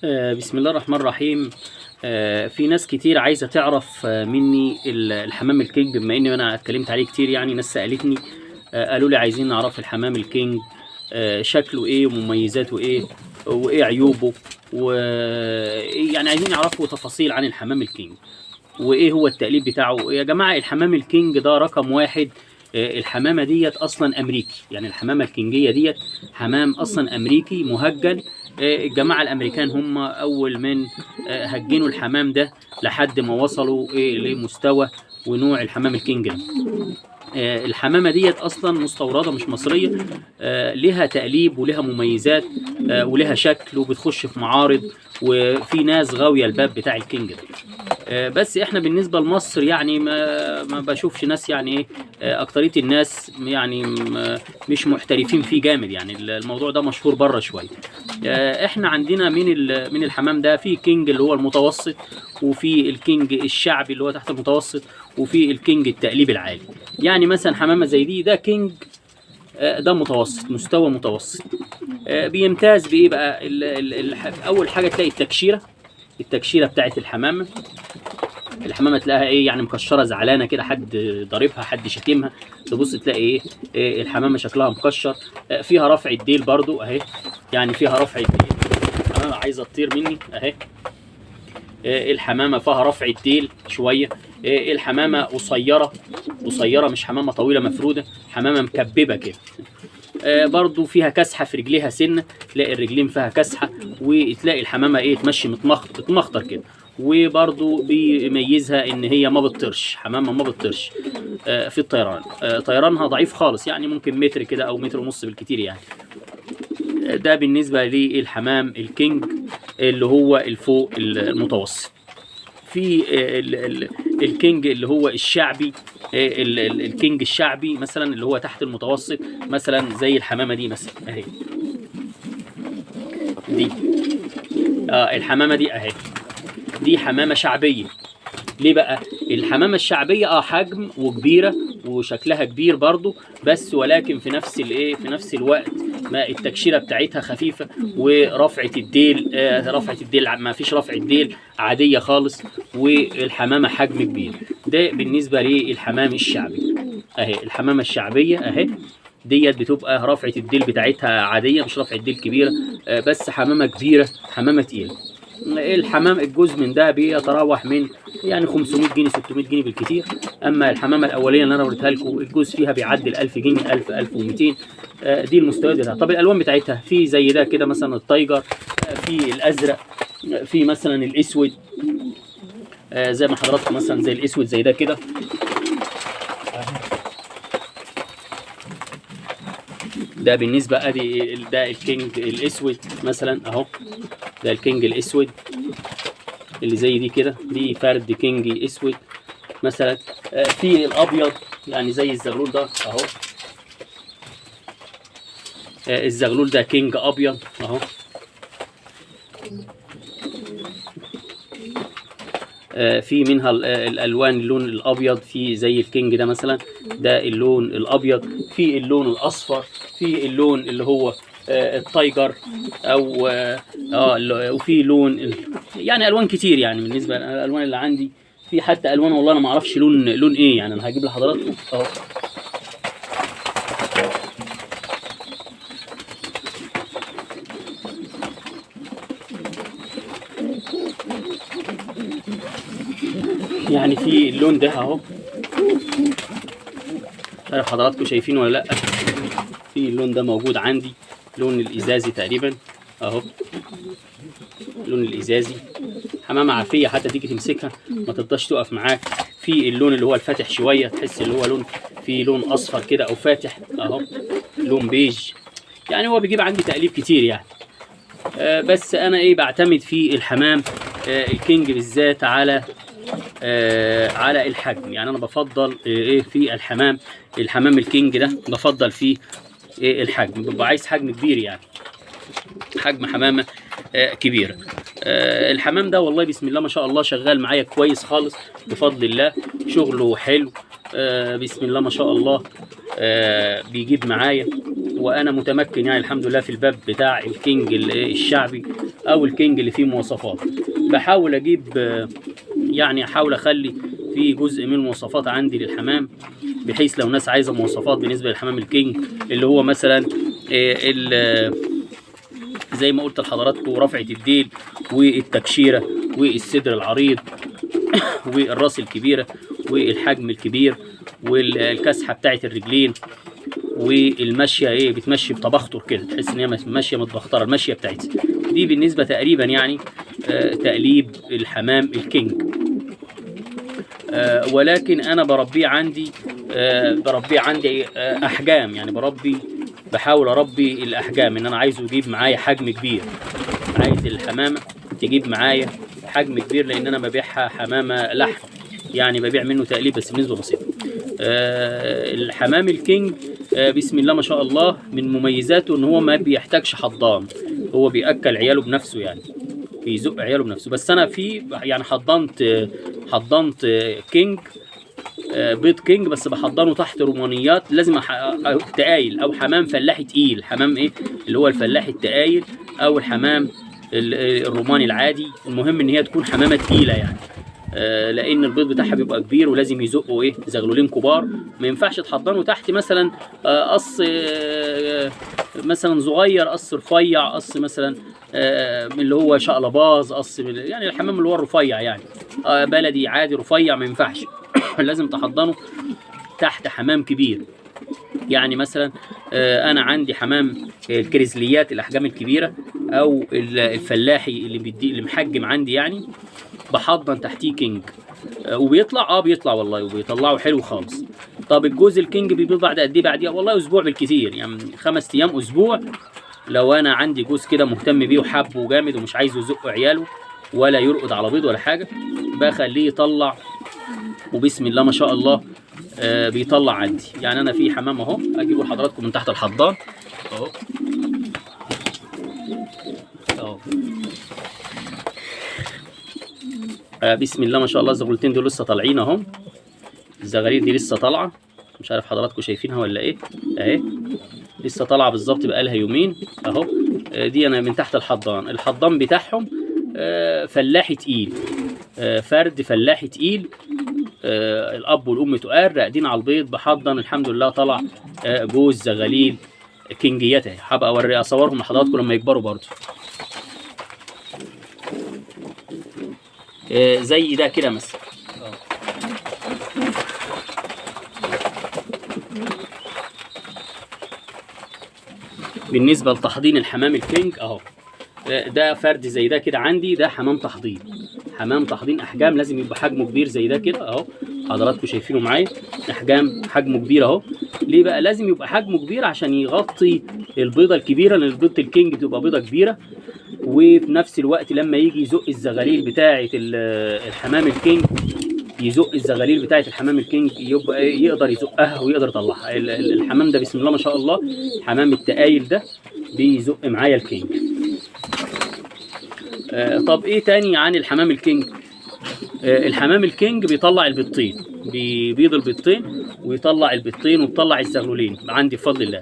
بسم الله الرحمن الرحيم. في ناس كتير عايزة تعرف مني الحمام الكينج، بما اني انا اتكلمت عليه كتير. يعني ناس سألتني، قالوا لي عايزين نعرف الحمام الكينج شكله ايه ومميزاته ايه وايه عيوبه، و يعني عايزين يعرفوا تفاصيل عن الحمام الكينج وايه هو التقليب بتاعه. يا جماعة الحمام الكينج ده رقم واحد. الحمامة ديت اصلا امريكي، يعني الحمامة الكينجية ديت حمام اصلا امريكي مهجن. الجماعة الامريكان هم اول من هجنوا الحمام ده لحد ما وصلوا لمستوى ونوع الحمام الكينج ده. الحمامة ديت اصلا مستورده مش مصرية، لها تقليب ولها مميزات، ولها شكل وبتخش في معارض، وفي ناس غاويه الباب بتاع الكينج ده. بس احنا بالنسبة لمصر يعني ما بشوفش ناس، يعني ايه، اكتريه الناس يعني مش محترفين فيه جامد، يعني الموضوع ده مشهور بره شوية. احنا عندنا من الحمام ده في كينج اللي هو المتوسط، وفي الكينج الشعبي اللي هو تحت المتوسط، وفي الكينج التقليب العالي. يعني مثلا حمامه زي دي ده كينج، ده متوسط، مستوى متوسط. بيمتاز بايه بقى؟ اول حاجة تلاقي التكشيره بتاعت الحمامة. الحمامة تلاقيها ايه، يعني مكشره زعلانة كده، حد ضاربها، حد شتمها، تبص تلاقي ايه الحمامة شكلها مكشر. فيها رفع الديل برضو اهي، يعني فيها رفع الديل، الحمامة عايزه تطير مني اهي. الحمامة فيها رفع الديل شوية. الحمامة قصيرة قصيرة، مش حمامه طويلة مفروده، حمامه مكببه كده. برضو فيها كسحه في رجليها سنة، تلاقي الرجلين فيها كسحه، وتلاقي الحمامة ايه تمشي متمخطر كده. وبرضو بيميزها ان هي ما بتطيرش، حمامه ما بتطيرش في الطيران. طيرانها ضعيف خالص، يعني ممكن متر كده او متر ونص بالكتير يعني. ده بالنسبة للحمام الكينج اللي هو الفوق المتوسط. في الكينج اللي هو الشعبي، الكينج الشعبي مثلا اللي هو تحت المتوسط، مثلا زي الحمامة دي مثلا اهي دي، الحمامة دي اهي، دي حمامه شعبية. ليه بقى الحمامة الشعبية؟ حجم وكبيره وشكلها كبير برضو، بس ولكن في نفس الايه، في نفس الوقت ما التكشيره بتاعتها خفيفة، ورفعه الديل، رفعه الديل ما فيش رفعه ديل، عادية خالص، والحمامه حجم كبير. ده بالنسبة للحمام الشعبي اهي، الحمامة الشعبية اهي ديت بتبقى رفعه الديل بتاعتها عادية، مش رفعه ديل كبيرة، بس حمامه كبيرة، حمامه تقيلة. الحمام الجزء من ده بيتراوح من يعني 500 جنيه 600 جنيه بالكتير. اما الحمامة الاولية اللي انا وريتها لكم الجزء فيها بيعدي ال 1000 جنيه، 1000 1200. دي المستويات بتاعتها. طب الالوان بتاعتها في زي ده كده مثلا ال tiger، في الازرق، في مثلا الاسود، زي ما حضراتكم مثلا زي الاسود زي ده كده. ده بالنسبة ادي ده الكينج الاسود مثلا اهو، ده الكينج الاسود اللي زي دي كده، دي فرد كينج اسود مثلا. في الابيض يعني زي الزغلول ده اهو، الزغلول ده كينج ابيض اهو. في منها الالوان، اللون الابيض في زي الكينج ده مثلا، ده اللون الابيض، في اللون الاصفر، في اللون اللي هو ال tiger او وفي لون يعني الوان كتير. يعني بالنسبة للالوان اللي عندي في حتى الوان والله انا ما اعرفش لون ايه، يعني انا هجيب لحضراتكم اهو. يعني في اللون ده اهو، مش عارف حضراتكم شايفينه ولا لا، في اللون ده موجود عندي، لون الازازي تقريبا اهو، لون الازازي. حمامه عافية حتى تيجي تمسكها ما ترضاش تقف معاك. في اللون اللي هو الفاتح شوية، تحس اللي هو لون، في لون اصفر كده او فاتح اهو، لون بيج. يعني هو بيجيب عندي تقليب كتير يعني. بس انا ايه بعتمد في الحمام الكينج بالذات على الحجم. يعني انا بفضل ايه في الحمام الكينج ده بفضل فيه ايه الحجم، ببقى عايز حجم كبير، يعني حجم حمامه كبيرة. الحمام ده والله بسم الله ما شاء الله شغال معايا كويس خالص بفضل الله، شغله حلو، بسم الله ما شاء الله، بيجيب معايا، وانا متمكن يعني الحمد لله في الباب بتاع الكينج الشعبي. او الكينج اللي فيه مواصفات. بحاول اجيب يعني احاول اخلي في جزء من المواصفات عندي للحمام، بحيث لو ناس عايزه مواصفات بالنسبة للحمام الكينج اللي هو مثلا زي ما قلت لحضراتكم رفعه الديل والتكشيره والصدر العريض والراس الكبيرة والحجم الكبير والكسحه بتاعه الرجلين والمشيه ايه بتمشي بتبختر كده، تحس ان هي ماشية متبختره المشية بتاعتها دي. بالنسبة تقريبا يعني تقليب الحمام الكينج. ولكن انا بربيه عندي احجام، يعني بحاول اربي الاحجام، ان انا عايزه يجيب معايا حجم كبير، عايز الحمامة تجيب معايا حجم كبير، لان انا ببيعها حمامه لحم، يعني ببيع منه تقليب بس بنسبة بسيطة. الحمام الكينج بسم الله ما شاء الله من مميزاته ان هو ما بيحتاجش حضان، هو بيأكل عياله بنفسه، يعني بيزق عياله بنفسه. بس انا في يعني حضنت كينج، بيض كينج، بس بحضنه تحت رومانيات، لازم تقايل او حمام فلاحي تقيل، حمام ايه اللي هو الفلاحي التقايل او الحمام الروماني العادي، المهم ان هي تكون حمامه تقيلة يعني، لان البيض بتاعها بيبقى كبير ولازم يزقوا ايه زغلولين كبار، ما ينفعش تحضنه تحت مثلا قص مثلا صغير، قص رفيع، قص مثلا اللي هو شقلباز، قص يعني الحمام اللي هو الرفيع يعني بلدي عادي رفيع ما ينفعش لازم تحضنه تحت حمام كبير. يعني مثلا انا عندي حمام الكريزليات الاحجام الكبيرة او الفلاحي اللي بيدي اللي محجم عندي، يعني بحضن تحتيه كينج وبيطلع بيطلع والله، وبيطلعه حلو خالص. طب الجوز الكينج بيبيض بعد قد ايه؟ بعديها والله اسبوع بالكثير، يعني 5 ايام اسبوع. لو انا عندي جوز كده مهتم بيه وحبه جامد ومش عايزه يزق عياله ولا يرقد على بيض ولا حاجة، بخليه يطلع، وبسم الله ما شاء الله بيطلع عندي. يعني انا في حمام اهو اجيبه لحضراتكم من تحت الحضان اهو اهو، بسم الله ما شاء الله. الزغلولتين دول لسه طالعين اهو، الزغاليل دي لسه طالعه، مش عارف حضراتكم شايفينها ولا ايه، اهي لسه طالعه بالظبط بقالها يومين اهو. دي انا من تحت الحضان، الحضان بتاعهم فلاحي تقيل، فرد فلاحي تقيل، الاب والام تقال راقدين على البيض، بحضن الحمد لله طلع جوز زغاليل كينجيات اهي. هبقى اوري اصورهم لحضراتكم لما يكبروا برضو. زي ده كده مثلا، بالنسبة لتحضين الحمام الكينج اهو، ده فرد زي ده كده عندي، ده حمام تحضين، حمام تحضين احجام لازم يبقى حجمه كبير زي ده كده اهو، حضراتكم شايفينه معايا، احجام حجمه كبير اهو. ليه بقى لازم يبقى حجمه كبير؟ عشان يغطي البيضة الكبيرة، لان البيضة الكينج بتبقى بيضة كبيرة، وفي نفس الوقت لما يجي يزق الزغاليل بتاعه الحمام الكينج، يزق الزغاليل بتاعه الحمام الكينج يبقى يقدر يزقها ويقدر يطلعها. الحمام ده بسم الله ما شاء الله، حمام التقايل ده بيزق معايا الكينج. طب ايه تاني عن الحمام الكينج؟ الحمام الكينج بيطلع البيضتين، بيبيض البيضتين ويطلع البيضتين وبيطلع الزغلولين عندي بفضل الله.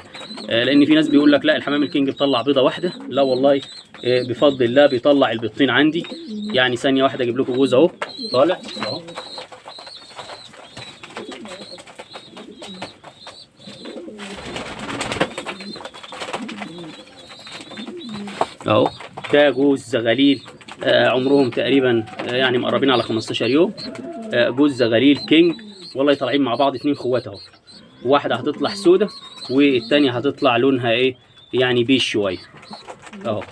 لان في ناس بيقول لك لا الحمام الكينج بيطلع بيضة واحدة، لا والله بفضل الله بيطلع البيضتين عندي. يعني ثانية واحدة اجيب لكم جوز اهو طالع اهو، اهو ده جوز زغاليل عمرهم تقريبا يعني مقربين على 15 يوم، جوز زغاليل كينج والله طالعين مع بعض 2 اخوات اهو، واحدة هتطلع سودة والتانية هتطلع لونها ايه يعني بيج شوية اهو.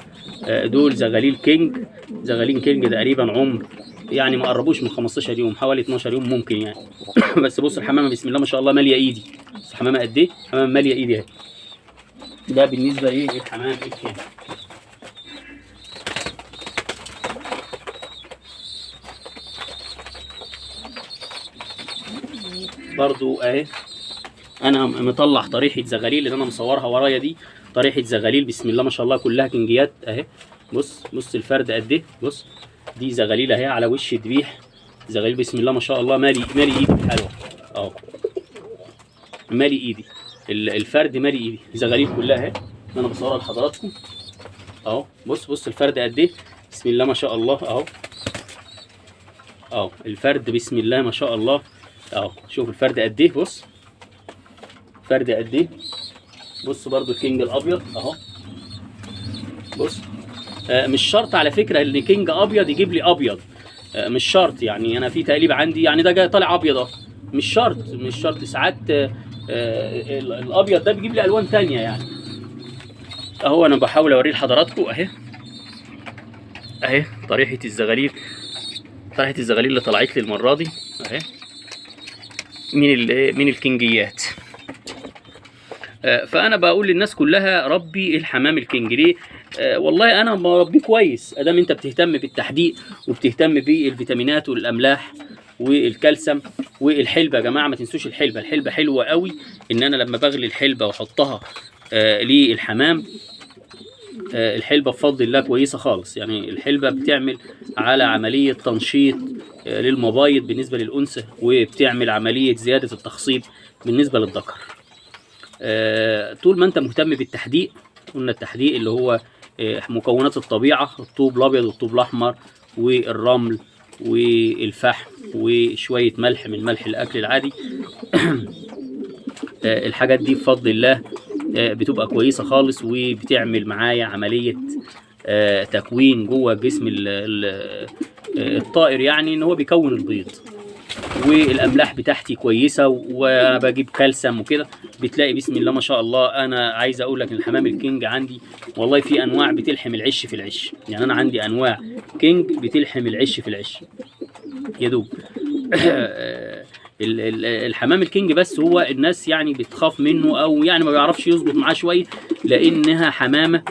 دول زغاليل كينج، زغاليل كينج تقريبا عمر يعني ما قربوش من 15 يوم، حوالي 12 يوم ممكن يعني. بس بص الحمامة بسم الله ما شاء الله ماليه ايدي، بص الحمامة قد ايه، الحمامة ماليه ايدي اهي. ده بالنسبة ايه الحمام الكينج. برضو اهي انا مطلع طريحه زغاليل اللي انا مصورها ورايا دي، طريحه زغاليل بسم الله ما شاء الله كلها كنجيات اهي. بص بص الفرد قد ايه، بص دي زغاليل اهي على وش الذبيح، زغاليل بسم الله ما شاء الله مالي ايدي الحلوة اهو، مالي ايدي الفرد مالي ايدي، زغاليل كلها اهي انا بصورها لحضراتكم. اهو. بص بص الفرد قد ايه، بسم الله ما شاء الله اهو. اهو الفرد بسم الله ما شاء الله اهو. شوف الفرد قد ايه، بص فرد قد ايه. بص برضو ال king الابيض اهو. بص مش شرط على فكرة ان king ابيض يجيب لي ابيض، مش شرط يعني. انا في تقليب عندي يعني ده جاي طالع ابيض اهو، مش شرط، مش شرط. ساعات الابيض ده بيجيب لي الوان تانية يعني. اهو انا بحاول اوريه لحضراتكم اهي، اهي طريحه الزغاليل، طريحه الزغاليل اللي طلعت لي المرة دي اهي من الكينجيات. فانا بقول للناس كلها ربي الحمام ال king. ليه؟ والله انا بربيه كويس ادام انت بتهتم بالتحديق وبتهتم بالفيتامينات والاملاح والكالسيوم والحلبه. يا جماعة ما تنسوش الحلبة، الحلبة حلوة قوي. ان انا لما بغلي الحلبة واحطها للحمام، الحلبة بفضل الله كويسة خالص يعني. الحلبة بتعمل على عملية تنشيط للمبايض بالنسبة للانثى، وبتعمل عملية زيادة التخصيب بالنسبة للذكر. طول ما انت مهتم بالتحديق، قلنا التحديق اللي هو مكونات الطبيعة، الطوب الابيض والطوب الاحمر والرمل والفحم وشوية ملح من ملح الاكل العادي. الحاجات دي بفضل الله بتبقى كويسة خالص، وبتعمل معايا عملية تكوين جوه جسم الطائر، يعني ان هو بيكون البيض. والاملاح بتاعتي كويسة وانا بجيب كالسيوم وكده، بتلاقي بسم الله ما شاء الله. انا عايز اقول لك ان الحمام ال king عندي والله في انواع بتلحم العش في العش، يعني انا عندي انواع king بتلحم العش في العش يا دوب. الحمام ال king بس هو الناس يعني بتخاف منه او يعني ما بيعرفش يظبط معاه شوية، لانها حمامه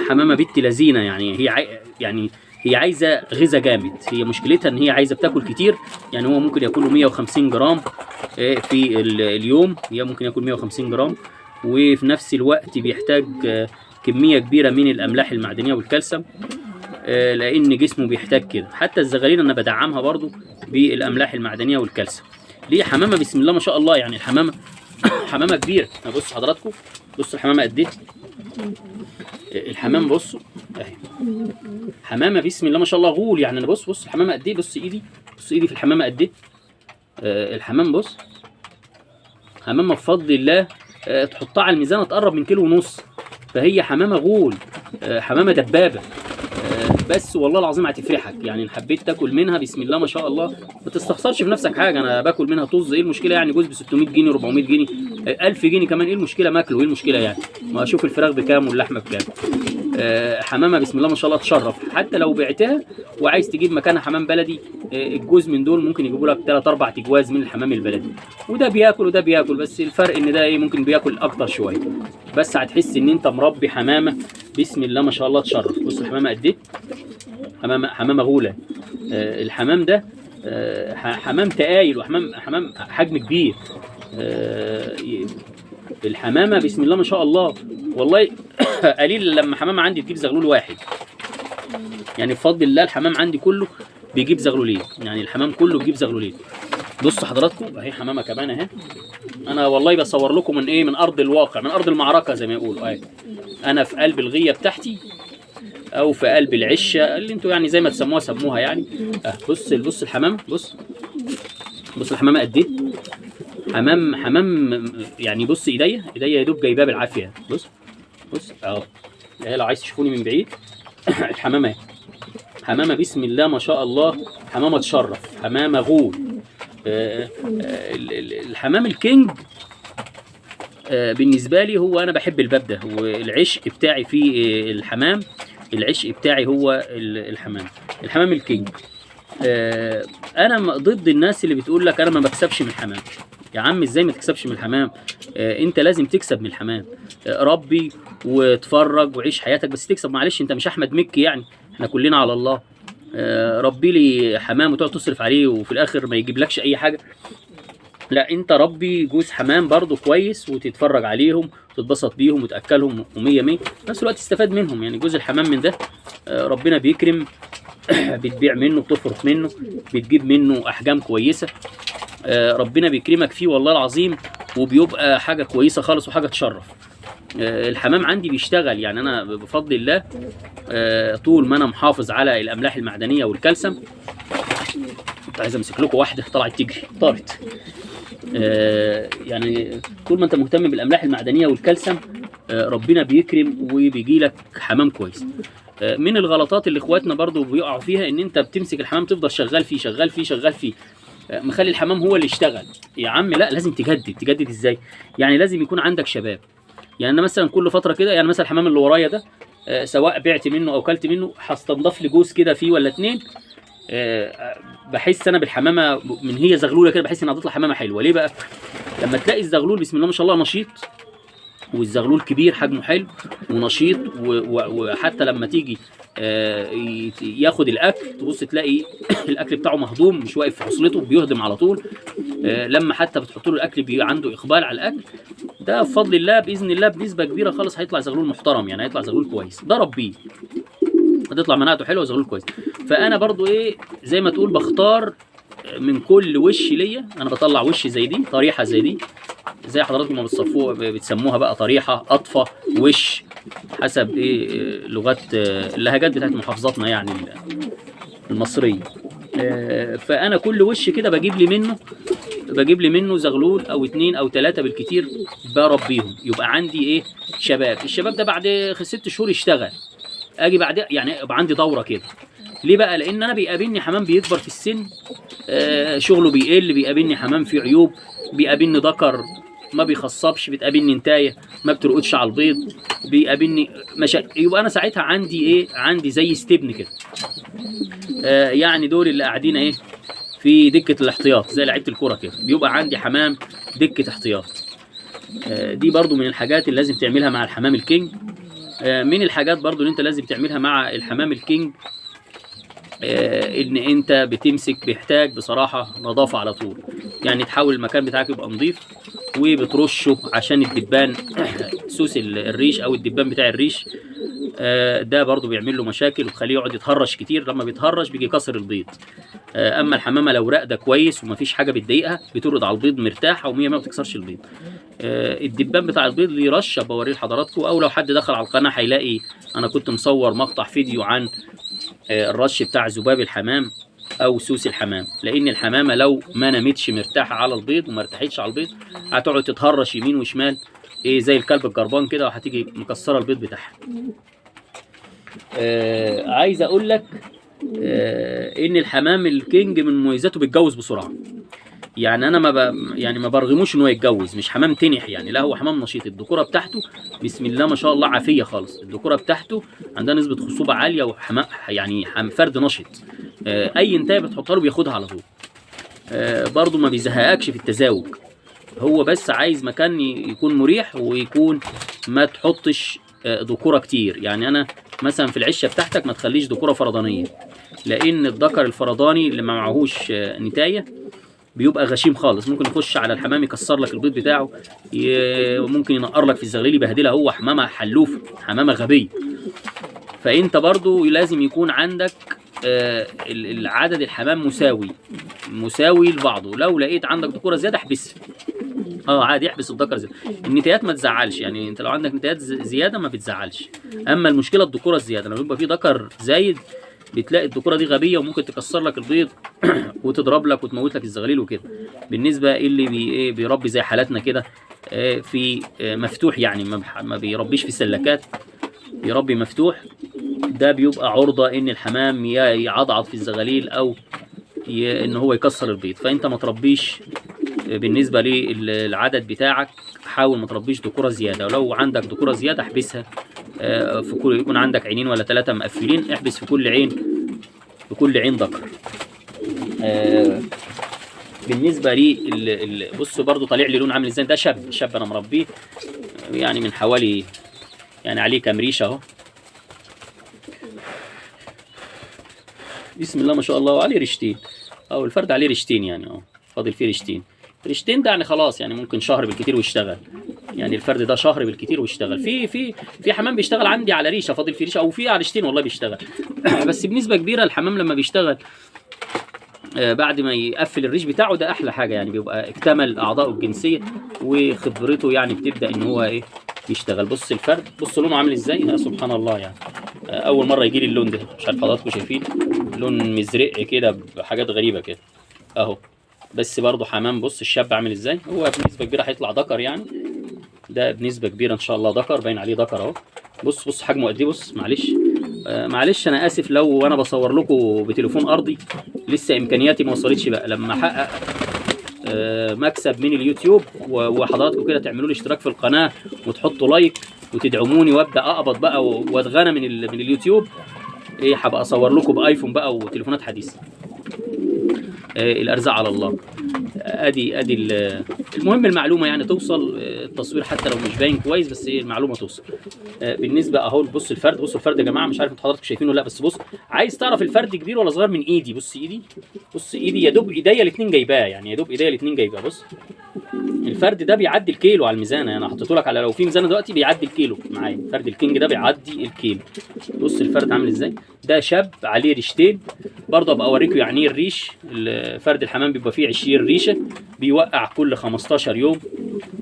حمامه بنت لذينه يعني. هي يعني هي عايزه غذاء جامد، هي مشكلتها ان هي عايزه بتاكل كتير. يعني هو ممكن ياكله 150 جرام في اليوم، هي ممكن ياكل 150 جرام، وفي نفس الوقت بيحتاج كمية كبيرة من الاملاح المعدنية والكالسيوم، لان جسمه بيحتاج كده. حتى الزغاليل انا بدعمها برضو بالاملاح المعدنية والكالسيوم. ليه؟ حمامه بسم الله ما شاء الله يعني، الحمامة حمامه كبيرة. بص حضراتكم، بصوا الحمامة قد ايه، الحمام بصوا اهي حمامه بسم الله ما شاء الله غول يعني. انا بص بص الحمامة قد ايه، بص ايدي، بص ايدي في الحمامة قد ايه. الحمام بص حمامه بفضل الله، تحطها على الميزان تقرب من 1.5 كيلو، فهي حمامه غول، حمامه دبابة. بس والله العظيم هتفرحك يعني. ان حبيت تاكل منها بسم الله ما شاء الله ما تستخسرش في نفسك حاجة. انا باكل منها طز، ايه المشكلة يعني؟ جوز ب 600 جنيه، 400 جنيه، 1000 جنيه كمان، ايه المشكلة؟ ماكله، ايه المشكلة يعني؟ ما اشوف الفراخ بكام واللحمة بكام. حمامه بسم الله ما شاء الله تشرف. حتى لو بعتها وعايز تجيب مكانها حمام بلدي، الجوز من دول ممكن يجيبوا لك 3 4 تجواز من الحمام البلدي، وده بياكل وده بياكل، بس الفرق ان ده ايه ممكن بياكل اكتر شوية، بس هتحس ان انت مربي حمامه بسم الله ما شاء الله تشرف. بص الحمامة قد ايه، حمامه غوله. الحمام ده حمام تقايل، وحمام حمام حجم كبير. الحمامة بسم الله ما شاء الله والله قليل لما حمامه عندي تجيب زغلول واحد يعني. بفضل الله الحمام عندي كله بيجيب زغلولين، يعني الحمام كله بيجيب زغلولين. بصوا حضراتكم اهي حمامه كمان اهي. انا والله بصور لكم من ايه، من ارض الواقع، من ارض المعركة زي ما يقولوا. اهي انا في قلب الغيه بتاعتي او في قلب العشه اللي انتوا يعني زي ما تسموها سموها يعني. بص بص الحمام، بص بص الحمامة قد ايه، حمام حمام يعني. بص ايديا، ايديا يا دوب جايباه بالعافية. بص بص اهو، اهي لو عايز تشوفوني من بعيد الحمامة اهي، حمامه بسم الله ما شاء الله، حمامه تشرف، حمامه غول. الحمام ال king بالنسبة لي هو انا بحب الباب ده، والعشق بتاعي في الحمام، العشق بتاعي هو الحمام، الحمام ال king. انا ضد الناس اللي بتقول لك انا ما بكسبش من الحمام. يا عم ازاي ما تكسبش من الحمام؟ انت لازم تكسب من الحمام. ربي واتفرج وعيش حياتك بس تكسب. معلش انت مش احمد مكي يعني، احنا كلنا على الله. ربي لي حمام وتقعد تصرف عليه وفي الاخر ما يجيبلكش اي حاجة. لا انت ربي جوز حمام برضو كويس وتتفرج عليهم وتتبسط بيهم وتاكلهم ومية مية، في نفس الوقت تستفاد منهم. يعني جوز الحمام من ده ربنا بيكرم، بتبيع منه، بتفرط منه، بتجيب منه احجام كويسة، ربنا بيكرمك فيه والله العظيم، وبيبقى حاجة كويسة خالص وحاجه تشرف. الحمام عندي بيشتغل، يعني انا بفضل الله طول ما انا محافظ على الاملاح المعدنية والكالسيوم. كنت عايز امسك لكم واحدة طلعت تجري طارت. يعني طول ما انت مهتم بالاملاح المعدنية والكالسيوم ربنا بيكرم وبيجي لك حمام كويس. من الغلطات اللي اخواتنا برضو بيقعوا فيها ان انت بتمسك الحمام تفضل شغال فيه شغال فيه شغال فيه، مخلي الحمام هو اللي يشتغل. يا عم لا، لازم تجدد. تجدد ازاي؟ يعني لازم يكون عندك شباب. يعني انا مثلا كل فترة كده، يعني مثلا الحمام اللي ورايا ده سواء بعت منه او كلت منه هستنضف لي جوز كده فيه ولا اتنين. بحس انا بالحمامه من هي زغلوله كده، بحس انها هتطلع حمامه حلوة. ليه بقى؟ لما تلاقي الزغلول بسم الله ما شاء الله نشيط، والزغلول كبير حجمه حلو ونشيط، وحتى لما تيجي ياخد الاكل تبص تلاقي الاكل بتاعه مهضوم، مش واقف في حصلته، بيهضم على طول. لما حتى بتحط له الاكل بيبقى عنده اقبال على الاكل. ده بفضل الله باذن الله بنسبة كبيرة خالص هيطلع زغلول محترم، يعني هيطلع زغلول كويس. ده ربيه هتطلع مناعته حلوة وزغلول كويس. فانا برضو ايه زي ما تقول بختار من كل وش ليا، انا بطلع وش زي دي، طريحه زي دي، زي حضراتكم ما بتصفوها بتسموها بقى طريحه، قطفه، وش، حسب ايه لغات اللهجات بتاعت محافظاتنا يعني المصرية. فانا كل وش كده بجيب لي منه زغلول او 2 او 3 بالكتير، بربيهم، يبقى عندي ايه شباب. الشباب ده بعد 6 شهور يشتغل، اجي بعد يعني يبقى عندي دوره كده. ليه بقى؟ لان انا بيقابلني حمام بيكبر في السن، شغله بيقل، بيقابلني حمام فيه عيوب، بيقابلني ذكر ما بيخصبش، بتقابلني انتايه ما بترقدش على البيض، بيقابلني يبقى انا ساعتها عندي ايه؟ عندي زي استبن كده. يعني دول اللي قاعدين ايه في دكه الاحتياط زي لعيبة الكورة كده، بيبقى عندي حمام دكه احتياط. دي برضو من الحاجات اللي لازم تعملها مع الحمام الكينج. من الحاجات برضو اللي انت لازم تعملها مع الحمام الكينج، ان انت بتمسك، بيحتاج بصراحة نظافة على طول، يعني تحاول المكان بتاعك يبقى نظيف وبترشه عشان الدبان سوس الريش او الدبان بتاع الريش، ده برضو بيعمل له مشاكل وبخليه يقعد يتهرش كتير. لما بيتهرش بيجي يكسر البيض. اما الحمامة لو راقده كويس ومفيش حاجة بتضايقها بترقد على البيض مرتاحة ومية ما بتكسرش البيض. الدبان بتاع البيض ليه رشه بوريه لحضراتكم، او لو حد دخل على القناة هيلاقي انا كنت مصور مقطع فيديو عن الرش بتاع ذباب الحمام او سوس الحمام. لان الحمامة لو ما نامتش مرتاحة على البيض وما ارتاحتش على البيض هتقعد تتهرش يمين وشمال ايه زي الكلب الجربان كده، وهتيجي مكسرة البيض بتاعها. عايز اقول لك ان الحمام الكينج من مميزاته بيتجوز بسرعة. يعني انا ما برغموش ان هو يتجوز، مش حمام تنح يعني، لا هو حمام نشيط. الذكورة بتاعته بسم الله ما شاء الله عافية خالص، الذكورة بتاعته عندها نسبه خصوبة عالية، وحمام يعني فرد نشط. اي انتايه بتحطها له بياخدها على طول. برضو ما بيزهقكش في التزاوج، هو بس عايز مكان يكون مريح ويكون ما تحطش ذكوره كتير. يعني انا مثلا في العشه بتاعتك ما تخليش ذكوره فردانيه، لان الذكر الفرداني اللي ما معهوش نتايه بيبقى غشيم خالص، ممكن يخش على الحمام يكسر لك البيض بتاعه، ممكن ينقر لك في الزغليل يبهدلها، هو حمامه حلوفه، حمامه غبية. فانت برضو لازم يكون عندك العدد الحمام مساوي لبعضه. لو لقيت عندك ذكوره زيادة احبسها، عادي احبس الذكر زيادة. النتايات ما تزعلش، يعني انت لو عندك نتايات زيادة ما بتزعلش. اما المشكلة الذكورة الزيادة، لما بيبقى في ذكر زايد بتلاقي الذكورة دي غبية وممكن تكسر لك البيض وتضرب لك وتموت لك الزغاليل وكده. بالنسبة اللي بيربي زي حالاتنا كده، في مفتوح، يعني ما بيربيش في سلكات، بيربي مفتوح، ده بيبقى عرضه ان الحمام يعضعض في الزغاليل او ان هو يكسر البيض. فانت ما تربيش بالنسبة للعدد بتاعك، حاول ما تربيش ذكوره زيادة، ولو عندك ذكوره زيادة احبسها، في كل، يكون عندك عينين ولا 3 مقفلين، احبس في كل عين، في كل عين ذكر. بالنسبة لي بصوا برضو طالع لي لون عامل ازاي، ده شاب انا مربيه يعني من حوالي يعني عليه كام ريشه اهو، بسم الله ما شاء الله، وعليه ريشتين، او الفرد عليه ريشتين يعني اهو، فاضل فيه ريشتين. ريشتين ده يعني خلاص، يعني ممكن شهر بالكتير ويشتغل، يعني الفرد ده شهر بالكتير ويشتغل. في في في حمام بيشتغل عندي على ريشه، فاضل فيه ريشه، او في على ريشتين والله بيشتغل. بس بنسبة كبيرة الحمام لما بيشتغل بعد ما يقفل الريش بتاعه ده احلى حاجة، يعني بيبقى اكتمل اعضائه الجنسية وخبرته، يعني بتبدا ان هو ايه يشتغل. بص الفرد، بص لونه عامل ازاي، سبحان الله يعني. اول مرة يجي لي اللون ده، مش عارف حضراتكم شايفين لون مزرق كده بحاجات غريبة كده اهو. بس برضه حمام، بص الشاب عامل ازاي، هو بنسبة كبيرة هيطلع ذكر يعني، ده بنسبة كبيرة ان شاء الله ذكر، باين عليه ذكر اهو. بص بص حجمه قد ايه، بص معلش معلش انا اسف لو انا بصور لكم بتليفون ارضي، لسه امكانياتي ما وصلتش بقى. لما احقق مكسب من اليوتيوب وحضراتكم كده تعملوا لي اشتراك في القناة وتحطوا like وتدعموني وابدا اقبض بقى واتغنى من اليوتيوب، ايه هبقى اصور لكم ب iPhone بقى وتليفونات حديثه. الارزاق على الله. ادي المهم المعلومة يعني توصل، التصوير حتى لو مش باين كويس بس ايه المعلومة توصل. بالنسبة اهو بص الفرد، بص الفرد يا جماعة، مش عارف انتوا حضراتكم شايفينه ولا لا، بس بص عايز تعرف الفرد كبير ولا صغير من ايدي، بص ايدي، بص ايدي يا دوب ايديا الاثنين جايباه يعني، يا دوب ايديا الاثنين جايباه. بص الفرد ده بيعدي الكيلو على الميزانه، انا حطيته لك على لو في ميزانه دلوقتي بيعدي الكيلو معايا، فرد الكينج ده بيعدي الكيلو. بص الفرد عامل ازاي، ده شاب عليه ريشتين برضه، ابقى اوريكم يعني ايه الريش. فرد الحمام بيبقى فيه 20 ريشه، بيوقع كل 15 يوم،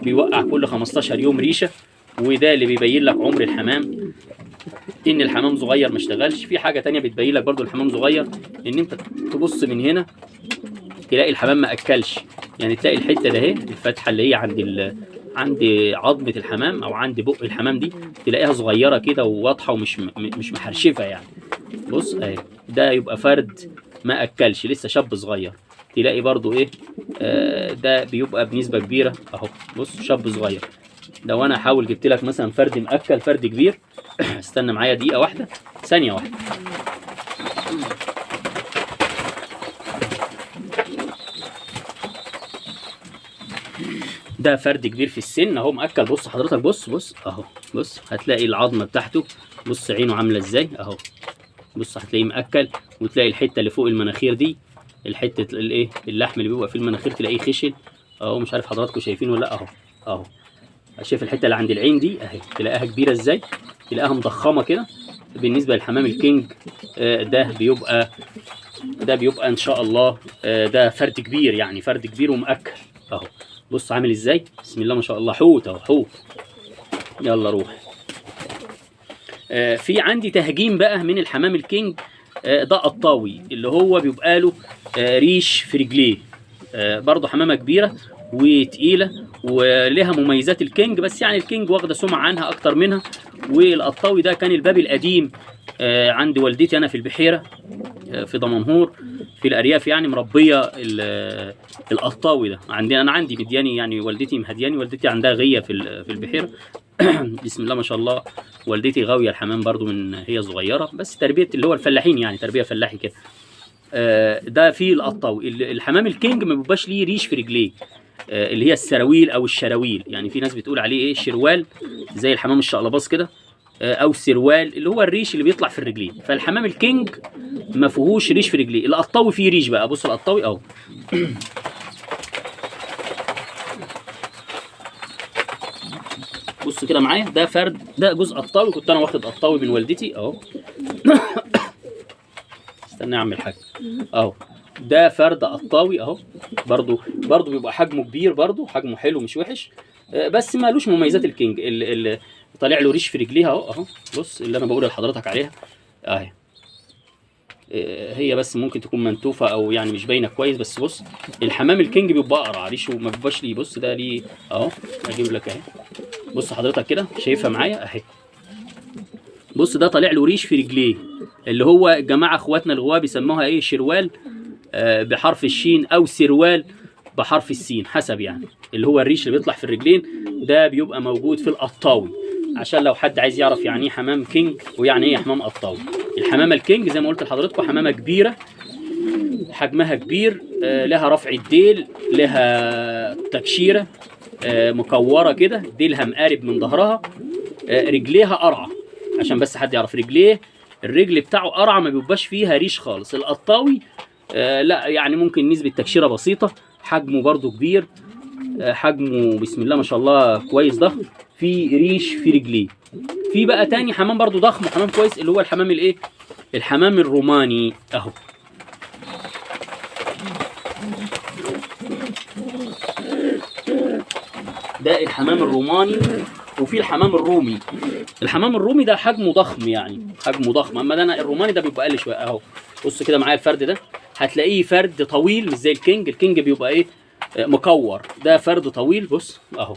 بيوقع كل 15 يوم ريشه، وده اللي بيبين لك عمر الحمام، ان الحمام صغير ما اشتغلش. في حاجة تانية بتبين لك برضه الحمام صغير، ان انت تبص من هنا تلاقي الحمام ما اكلش، يعني تلاقي الحتة ده اهي، الفتحة اللي هي عند عظمه الحمام او عند بق الحمام دي، تلاقيها صغيرة كده وواضحة ومش مش محرشفه يعني. بص اهي، ده يبقى فرد ما اكلش، لسه شاب صغير. تلاقي برضو ايه، ده بيبقى بنسبة كبيرة اهو، بص شاب صغير. لو انا احاول جبت لك مثلا فرد مأكل، فرد كبير، استنى معايا دقيقة واحدة، ثانية واحدة. ده فرد كبير في السن اهو مأكل، بص حضرتك، بص بص اهو، بص هتلاقي العظمة بتاعته، بص عينه عامله ازاي اهو، بص هتلاقيه مأكل، وتلاقي الحتة اللي فوق المناخير دي، الحتة الايه اللحم اللي بيبقى في المناخير تلاقيه خشن اهو، مش عارف حضراتكم شايفينه ولا لا اهو اهو. شايف الحتة اللي عند العين دي اهي، تلاقيها كبيرة ازاي، تلاقيها مضخمه كده. بالنسبة للحمام الكينج ده بيبقى ان شاء الله ده فرد كبير يعني، فرد كبير ومأكل اهو. بص عامل ازاي، بسم الله ما شاء الله، حوت اهو حوت. يلا روح. في عندي تهجين بقى من الحمام الكينج، ده قطاوي اللي هو بيبقى له ريش في رجليه، برضه حمامه كبيرة وتقيله ولها مميزات الكينج، بس يعني الكينج واخده سمعه عنها اكتر منها. والقطاوي ده كان الباب القديم عند والدتي انا في البحيرة، في دمنهور في الارياف يعني، مربيه القطاوي ده عندي انا، عندي مدياني يعني، والدتي مهدياني، والدتي عندها غيه في البحيرة. بسم الله ما شاء الله، والدتي غاويه الحمام برضو من هي صغيرة، بس تربيه اللي هو الفلاحين يعني، تربيه فلاحي كده. ده في القطاوي. الحمام الكينج ما بيبقاش ليه ريش في رجليه، اللي هي السراويل او الشراويل، يعني في ناس بتقول عليه ايه شروال زي الحمام الشقلباص كده، او سروال اللي هو الريش اللي بيطلع في الرجلين. فالحمام الكينج ما فيهوش ريش في رجليه، القطاوي فيه ريش بقى. بص القطاوي اهو، بص كده معايا، ده فرد، ده جزء قطاوي، كنت انا واخد قطاوي من والدتي اهو. استنى اعمل حاجة اهو، ده فرد قطاوي اهو، برضو بيبقى حجمه كبير، برضو حجمه حلو مش وحش، بس مالوش مميزات الكينج. اللي طالع له ريش في رجليها اهو اهو، بص اللي انا بقول لحضرتك عليها اهي، هي بس ممكن تكون منتوفه او يعني مش باينة كويس، بس بص الحمام الكينج بيبقى اقرع ريشه ما بيبقاش ليه. بص ده ليه اهو، اجيب لك اهي، بص حضرتك كده شايفها معايا اهي، بص ده طالع له ريش في رجليه، اللي هو الجماعة اخواتنا الغواه بيسموها ايه، شروال بحرف الشين او سروال بحرف السين حسب يعني، اللي هو الريش اللي بيطلع في الرجلين ده بيبقى موجود في القطاوي. عشان لو حد عايز يعرف يعني ايه حمام كينج ويعني ايه حمام قطاوي. الحمامة الكينج زي ما قلت لحضراتكم حمامه كبيرة، حجمها كبير، لها رفع الديل، لها تكشيره، مكوره كده، ديلها مقارب من ظهرها، رجليها قرعه، عشان بس حد يعرف رجليه، الرجل بتاعه قرعه ما بيبقاش فيها ريش خالص. القطاوي لا يعني ممكن نسبه تكشيره بسيطة، حجمه برضو كبير، حجمه بسم الله ما شاء الله كويس ضخم، في ريش في رجليه. في بقى تاني حمام برضو ضخم وحمام كويس، اللي هو الحمام الايه، الحمام الروماني اهو. ده الحمام الروماني وفي الحمام الرومي. الحمام الرومي ده حجمه ضخم يعني، حجمه ضخم. اما ده انا الروماني ده بيبقى اقل شوية اهو. بص كده معايا الفرد ده، هتلاقيه فرد طويل مش زي الكينج. الكينج بيبقى ايه، مكور. ده فرد طويل، بص اهو،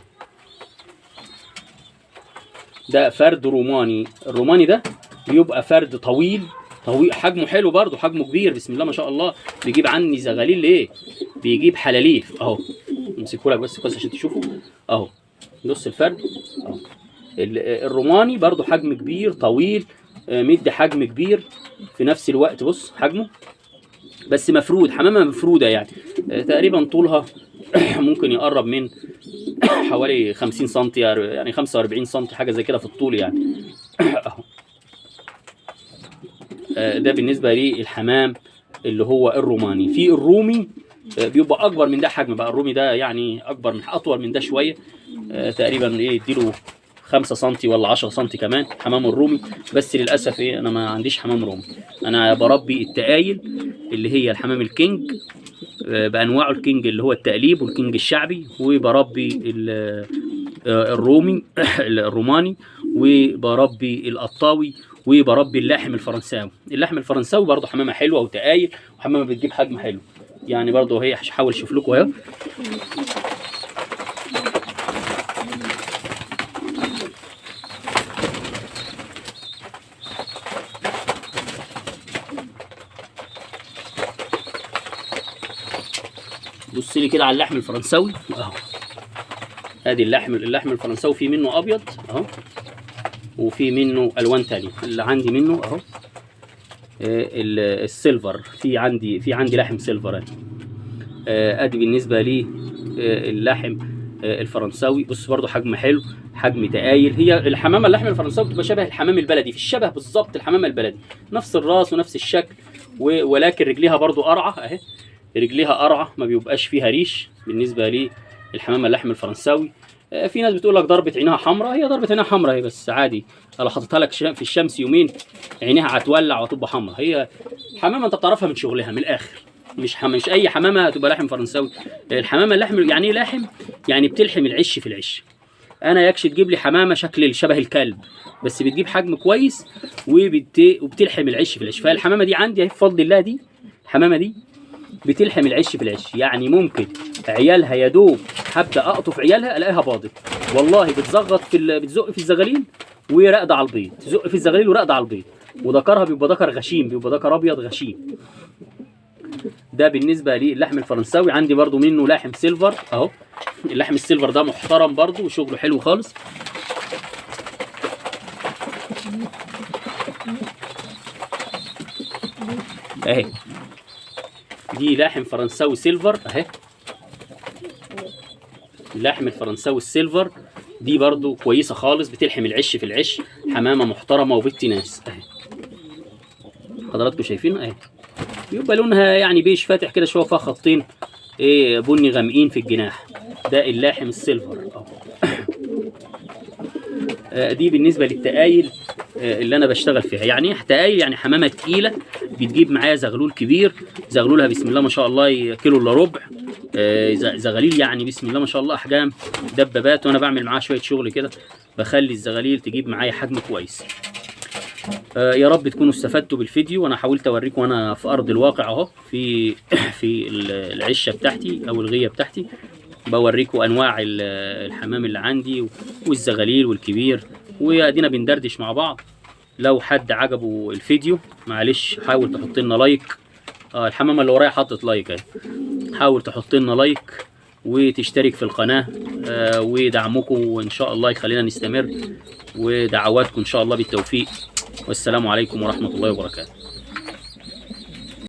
ده فرد روماني. الروماني ده بيبقى فرد طويل طويل، حجمه حلو برضه، حجمه كبير بسم الله ما شاء الله. بيجيب عني زغاليل ايه، بيجيب حلاليف اهو. امسكه لك بس كويس عشان تشوفه اهو. بص الفرد اهو. الروماني برضه حجم كبير طويل، مدي حجم كبير في نفس الوقت. بص حجمه بس مفرود، حمامه مفروده يعني، تقريبا طولها ممكن يقرب من حوالي 50 سم، يعني 45 سم حاجة زي كده في الطول يعني اهو. ده بالنسبة للحمام اللي هو الروماني. في الرومي بيبقى اكبر من ده حجم بقى. الرومي ده يعني اكبر من، اطول من ده شوية، تقريبا ايه، اديله 5 سم ولا 10 سم كمان حمام الرومي. بس للاسف ايه، انا ما عنديش حمام رومي. انا بربي التقايل اللي هي الحمام الكينج بانواعه، الكينج اللي هو التقليب والكينج الشعبي، وبربي الرومي الروماني، وبربي القطاوي، وبربي اللاحم الفرنساوي. اللحم الفرنساوي برضه حمامه حلوة وتقايل، وحمامه بتجيب حجم حلو يعني برضه. هي هحاول اشوف لكم اهي. بص لي كده على اللحم الفرنساوي اهو. ادي اللحم الفرنساوي، في منه ابيض اهو، وفي منه الوان تانية. اللي عندي منه اهو ال silver، في عندي لحم silver اهي. ادي بالنسبة لي اللحم الفرنساوي. بص برضو حجم حلو، حجم تقايل. هي الحمامة اللحم الفرنساوي بتبقى شبه الحمام البلدي، في الشبه بالظبط الحمامة البلدي، نفس الراس ونفس الشكل، ولكن رجليها برضو قرعه اهي، رجليها قرعه ما بيبقاش فيها ريش بالنسبة للحمامه اللحم الفرنساوي. في ناس بتقول لك ضربه عينها حمراء، هي ضربه عينها حمراء هي بس عادي، لو حطيتها لك في الشمس يومين عينيها هتولع وهتبقى حمراء. هي حمامه انت بتعرفها من شغلها من الاخر، مش اي حمامه هتبقى لحم فرنساوي. الحمامة اللحم يعني ايه لحم؟ يعني بتلحم العش في العش. انا يكش تجيب لي حمامه شكل شبه الكلب، بس بتجيب حجم كويس وبتلحم العش في العش. فالحمامه دي عندي اهي بفضل الله، دي الحمامة دي بتلحم العش في العش، يعني ممكن عيالها يا دوب هبدا اقطف عيالها الاقيها باضت، والله بتزغط في بتزق في الزغاليل وراقده على البيض، تزق في الزغاليل وراقده على البيض. وذكرها بيبقى ذكر غشيم، بيبقى ذكر ابيض غشيم. ده بالنسبة للحم الفرنساوي. عندي برضو منه لحم silver اهو، اللحم ال silver ده محترم برضو وشغله حلو خالص. اهي دي لحم فرنساوي silver اهي، اللحم الفرنساوي ال silver دي برضو كويسة خالص، بتلحم العش في العش، حمامه محترمه وبنت ناس اهي. حضراتكم شايفين اهي، بيبقى لونها يعني بيج فاتح كده شوية، فيها خطين ايه بني غامقين في الجناح. ده اللاحم ال silver اهو. دي بالنسبة للتقايل اللي انا بشتغل فيها. يعني ايه تقايل؟ يعني حمامه تقيلة بتجيب معايا زغلول كبير، زغلولها بسم الله ما شاء الله كيلو الا ربع، زغاليل يعني بسم الله ما شاء الله احجام دبابات. وانا بعمل معاها شوية شغل كده، بخلي الزغاليل تجيب معايا حجم كويس. يا رب تكونوا استفدتوا بالفيديو، وانا حاولت اوريكم وانا في ارض الواقع اهو، في العشه بتاعتي او الغيه بتاعتي، بوريكم انواع الحمام اللي عندي والزغاليل والكبير، وادينا بندردش مع بعض. لو حد عجبه الفيديو معلش حاول تحط لنا like. الحمامة اللي ورايا حطت like اهي، حاول تحط لنا like وتشترك في القناة، ودعمكم وان شاء الله يخلينا نستمر، ودعواتكم ان شاء الله بالتوفيق. والسلام عليكم ورحمة الله وبركاته.